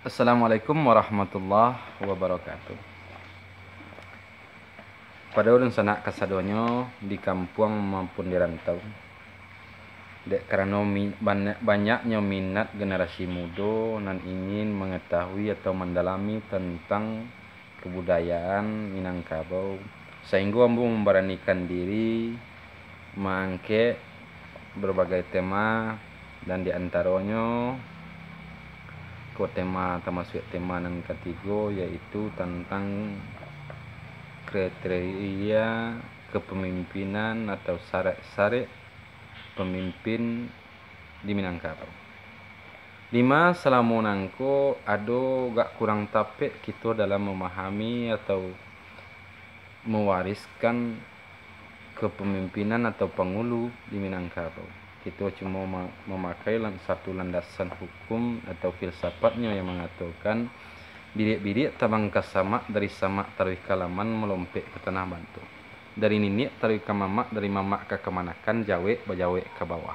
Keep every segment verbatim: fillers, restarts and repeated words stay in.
Assalamualaikum warahmatullahi wabarakatuh. Pado dunsanak kasadonyo di kampuang maupun di rantau, dek karano mi-, banyak-banyaknyo minat generasi mudo nan ingin mangatahui atau mandalami tantang kabudayaan Minangkabau, sainggo ambo mambaranikan diri maangkek berbagai tema, dan di antaronyo ko tema, tamasuak tema nan katigo, yaitu tantang kriteria kepemimpinan atau sarek-sarek pemimpin di Minangkabau. Dima salamo nangko ado gak kurang tapek kito dalam mamahami atau mewariskan kepemimpinan atau pangulu di Minangkabau. Kito cuma ma-, mamakai lan-, satu landasan hukum atau filsafatnyo yang mangatokan, "Biriak-biriak tabang ka samak, dari samak taruih ka laman, malompek ka tanah bantuak. Dari niniak taruih ka mamak, dari mamak ka kamanakan, jawek bajawek ka bawah."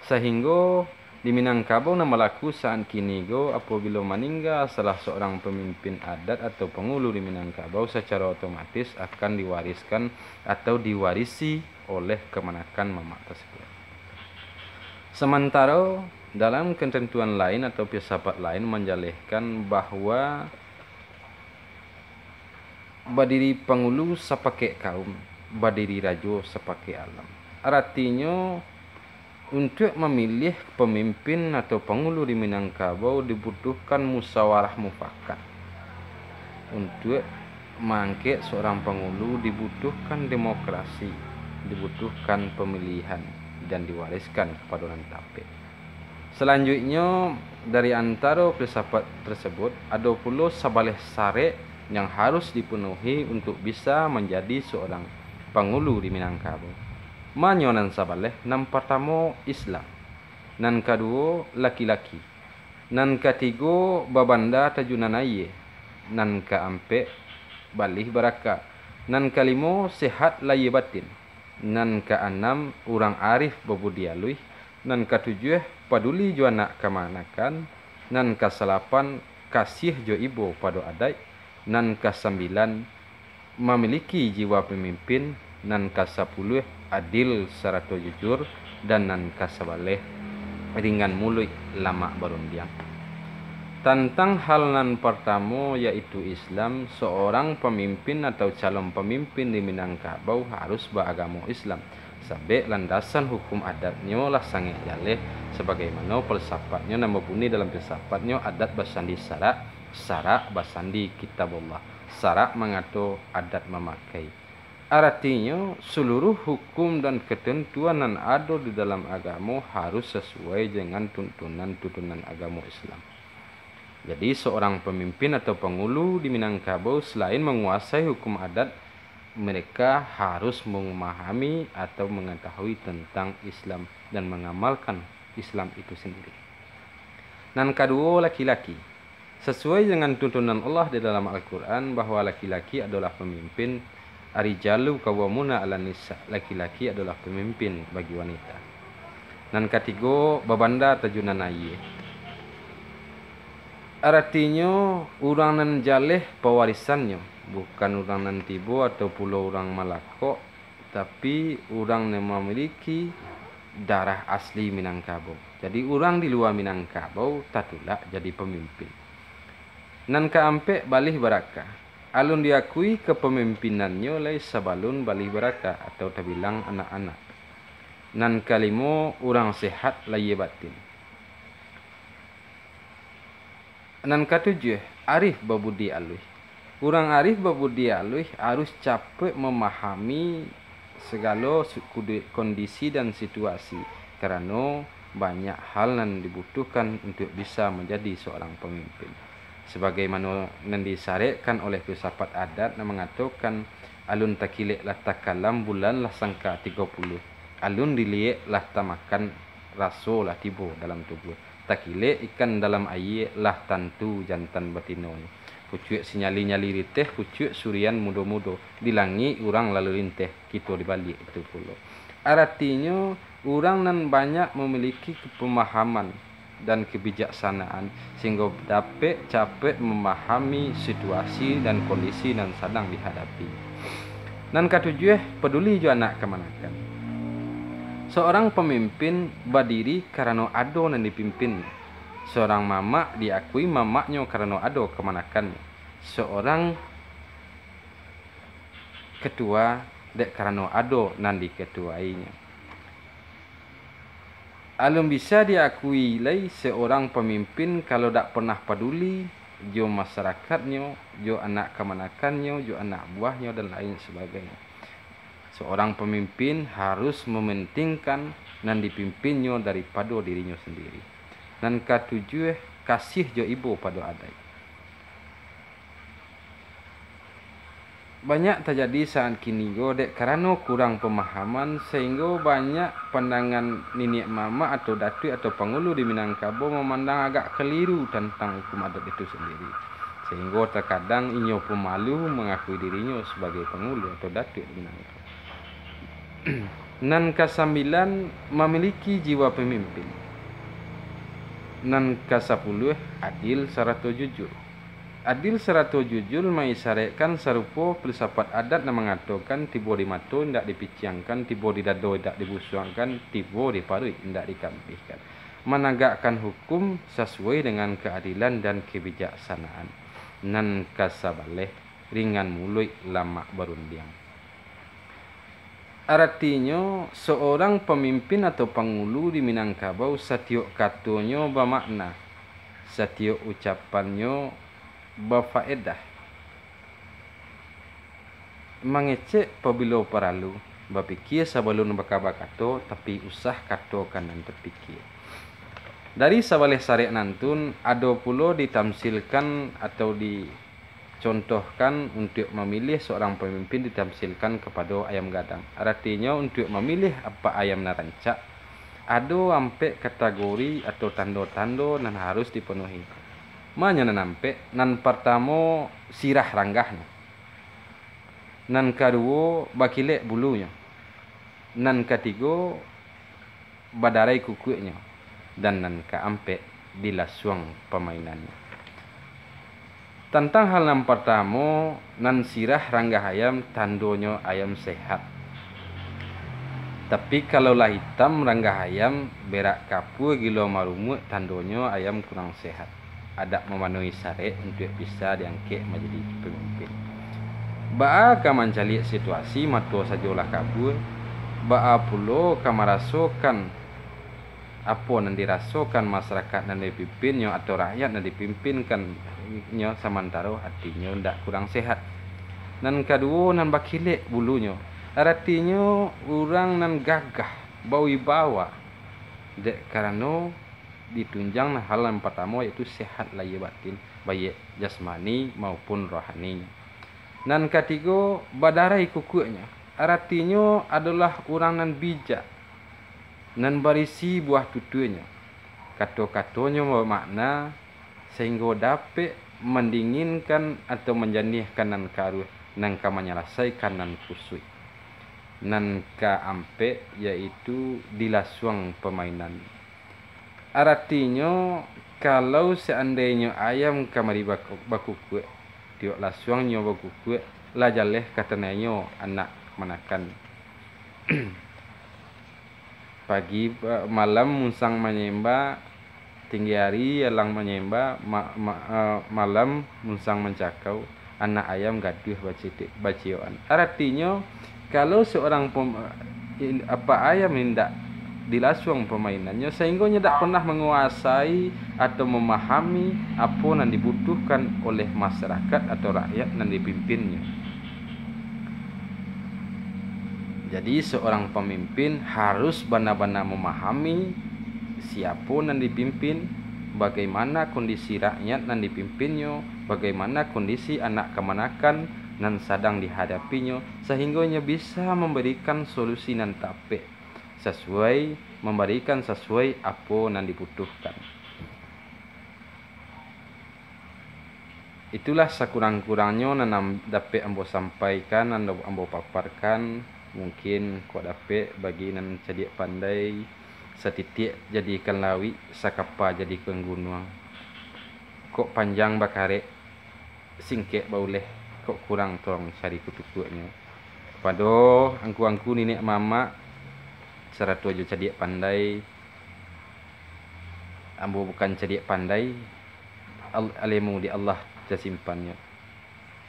Sahinggo di Minangkabau nan balaku saat kini ko, apabilo maningga salah seorang pamimpin adat atau pangulu di Minangkabau, sacaro otomatis akan diwariskan atau diwarisi oleh kamanakan mamak tersebut. Samantaro, dalam ketentuan lain atau filsafat lain manjalehkan bahwa badiri pangulu sapakek kaum, badiri rajo sapakek alam. Aratinyo, untuak mamiliah pamimpin atau pangulu di Minangkabau dibutuhkan musawarah mufakat. Untuak maangkek seorang pangulu dibutuhkan demokrasi, dibutuhkan pamilihan, dan diwariskan kapado nan tapek. Salanjuiknyo, dari antaro filsafat tersebut, ado pulo sabaleh sarek yang harus dipenuhi untuk bisa manjadi seorang pangulu di Minangkabau. Ma nyo nan sabaleh? Nan partamo, Islam. Nan kaduo, laki-laki. Nan katigo, babanda tajunan aia. Nan kaampek, balih baraka. Nan kalimo, sehat lahia batin. Nan kaanam, urang arif babudi aluih. Nan katujuah, paduli jo anak kamanakan. Nan kasalapan, kasiah jo ibo pado adaik. Nan kasambilan, mamiliki jiwa pamimpin. Nan kasapuluah, adil sarato jujur. Dan nan kasabaleh, ringan muluik, lamak barundiang. Tantang hal nan partamo, yaitu Islam, seorang pamimpin atau calon pamimpin di Minangkabau harus baagamo Islam, sabab landasan hukum adatnyo lah sangaik jaleh, sabagaimano filsafatnyo nan babunyi dalam filsafatnyo, adat basandi sarak, sarak basandi Kitabullah, sarak mangato, adat mamakai. Aratinyo, saluruh hukum dan katantuan nan ado di dalam agamo harus sasuai dengan tuntunan-tuntunan agamo Islam. Jadi, seorang pamimpin atau pangulu di Minangkabau, selain manguasai hukum adat, mereka harus memahami atau mengetahui tentang Islam dan mengamalkan Islam itu sendiri. Nan kaduo, laki-laki. Sasuai dengan tuntunan Allah di dalam Al-Quran, bahwa laki-laki adolah pamimpin, "Ar-rijalu qawwamuna 'alan nisa," laki-laki adolah pamimpin bagi wanita. Nan katigo, babanda tajunan aia. Aratinyo, urang nan jaleh pawarisannyo, bukan urang nan tibo atau pulo urang malakok, tapi urang nan mamiliki darah asli Minangkabau. Jadi, urang di lua Minangkabau tatulak jadi pamimpin. Nan kaampek, balih baraka. Alun diakui kapamimpinannyo lai sabalun balih baraka atau tabilang anak-anak. Nan kalimo, urang sehat lahia batin. Nan katujuah, arif babudi aluih. Urang arif babudi aluih harus capek mamahami sagalo su-, kudu-, kondisi dan situasi, karano banyak hal nan dibutuhkan untuak bisa manjadi seorang pamimpin. Sabagaimano nan disarekkan oleh filsafat adat nan mangatokan, "Alun takilek lah takalam, bulan lah sangka tigo puluah. Alun diliek lah tamakan, raso lah tibo dalam tubuah. Takilek ikan dalam aia, lah tantu jantan batinonyo. Pucuak sinyali-nyali riteh, pucuak surian mudo-mudo. Di langik urang lalu linteh, kito di baliak itu pulo." Aratinyo, urang nan banyak mamiliki kapamahaman dan kebijaksanaan, sehinggo dapek capek memahami situasi dan kondisi nan sadang dihadapi. Nan katujuah, peduli jo anak kamanakan. Seorang pemimpin badiri karano ado nan dipimpin. Seorang mamak diakui mamaknyo karano ado kamanakannyo. Seorang ketua dek karano ado nan diketuainyo. Alun bisa diakui lai seorang pamimpin kalau dak pernah paduli jo masarakatnyo, jo anak kamanakannyo, jo anak buahnyo, dan lain sabagainyo. Seorang pamimpin harus mamentingkan nan dipimpinnyo daripado dirinyo sandiri. Nan katujuah, kasih jo ibo pado adaik. Banyak tajadi saat kini ko, dek karano kurang pamahaman, sahinggo banyak pandangan niniak mamak atau datuak atau pangulu di Minangkabau mamandang agak kaliru tantang hukum adat itu sandiri, sahinggo takadang inyo pun malu mangakui dirinyo sabagai pangulu atau datuak di Minangkabau. Nan kasambilan, mamiliki jiwa pamimpin. Nan kasapuluah, adil sarato jujur. Adil sarato jujur maisarekkan sarupo filsafat adat nan mangatokan, tibo di mato indak dipiciangkan, tibo di dado indak dibusuangkan, tibo di paruik indak dikampihkan. Managakkan hukum sasuai dengan kaadilan dan kabijaksanaan. Nan kasabaleh, ringan muluik, lamak barundiang. Aratinyo, seorang pamimpin atau pangulu di Minangkabau, satiok katonyo bamakna, satiok ucapannyo bafaedah. Mangecek pabilo paralu, bapikia sabalun baka-, bakato, tapi usah katokan nan tapikia. Dari sabaleh sarek nantun, ado pulo ditamsilkan atau di contohkan, untuak mamiliah seorang pamimpin ditamsilkan kapado ayam gadang. Aratinyo, untuak mamiliah apak ayam nan rancak, ado ampek kategori atau tando-tando nan harus dipanuhi. Manyo nan ampek, nan partamo, sirah ranggahnyo. Nan kaduo, bakilek bulunyo. Nan katigo, badarai kukuaknyo, dan nan kaampek, dilasuang pamainannyo. Tantang hal nan partamo, nan sirah ranggah ayam, tandonyo ayam sehat. Tapi, kalau lah itam ranggah ayam, berak kapua gilo marumuak, tandonyo ayam kurang sehat. Adak mamanuhi sarek untuak bisa diangkek manjadi pamimpin. Baa ka mancaliak situasi, mato sajo lah kabua? Baa pulo ka marasokan apo nan dirasokan masarakat nan dipimpinnyo atau rakyat nan dipimpinkannyo, samantaro atinyo indak kurang sehat? Nan kaduo, nan bakilek bulunyo, aratinyo urang nan gagah, bawibawa, dek karano ditunjang hal nan partamo, yaitu sehat lahia batin, baiak jasmani maupun rohaninyo. Nan katigo, badarai kukuaknyo, aratinyo adolah urang nan bijak, nan barisi buah tutuanyo. Kato-katonyo bamakna, sahinggo dapek mandinginkan atau manjaniahkan nan karuah, nan ka manyalasaikan nan kusuik. Nan kaampek, yaitu dilasuang pamainan. Aratinyo, kalau saandainyo ayam kamari baku-, bakukuak, tiok lasuangnyo bakukuak, lah jaleh katanainyo anak manakan. Pagi, eh, malam munsang manyemba, tinggi ari alang manyemba, ma-, ma-, eh, malam munsang mancakau, anak ayam gaduah bacitik, baciyokan. Aratinyo, kalau seorang pem-, in-, apak ayam indak dilasuang pamainannyo, sahinggo nyo dak pernah manguasai atau mamahami apo nan dibutuhkan oleh masarakat atau rakyat nan dipimpinnyo. Jadi, seorang pamimpin harus bana-bana mamahami siapo nan dipimpin, bagaimana kondisi rakyat nan dipimpinnyo, bagaimana kondisi anak kamanakan nan sadang dihadapinyo, sahinggo nyo bisa mambarikan solusi nan tapek, sasuai, mambarikan sasuai apo nan dibutuhkan. Itulah sakurang-kurangnyo nan am-, dapek ambo sampaikan, nan ambo paparkan. Mungkin kok dapek bagi nan cadiak pandai, Satitiak jadikan lauik, sakapa jadikan gunuang. Kok panjang bakarek, singkek bauleh, kok kurang tolong cari kutukuaknyo. Kapado angku-angku niniak mamak, sarato jo cadiak pandai, ambo bukan cadiak pandai, al-, alemu di Allah tasimpannyo.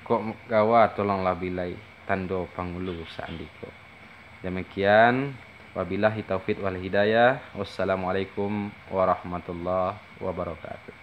Kok gawa tolonglah bilai, tando pangulu saandiko. Damikian, wabillahi taufik wal hidayah. Wassalamualaikum warahmatullahi wabarakatuh.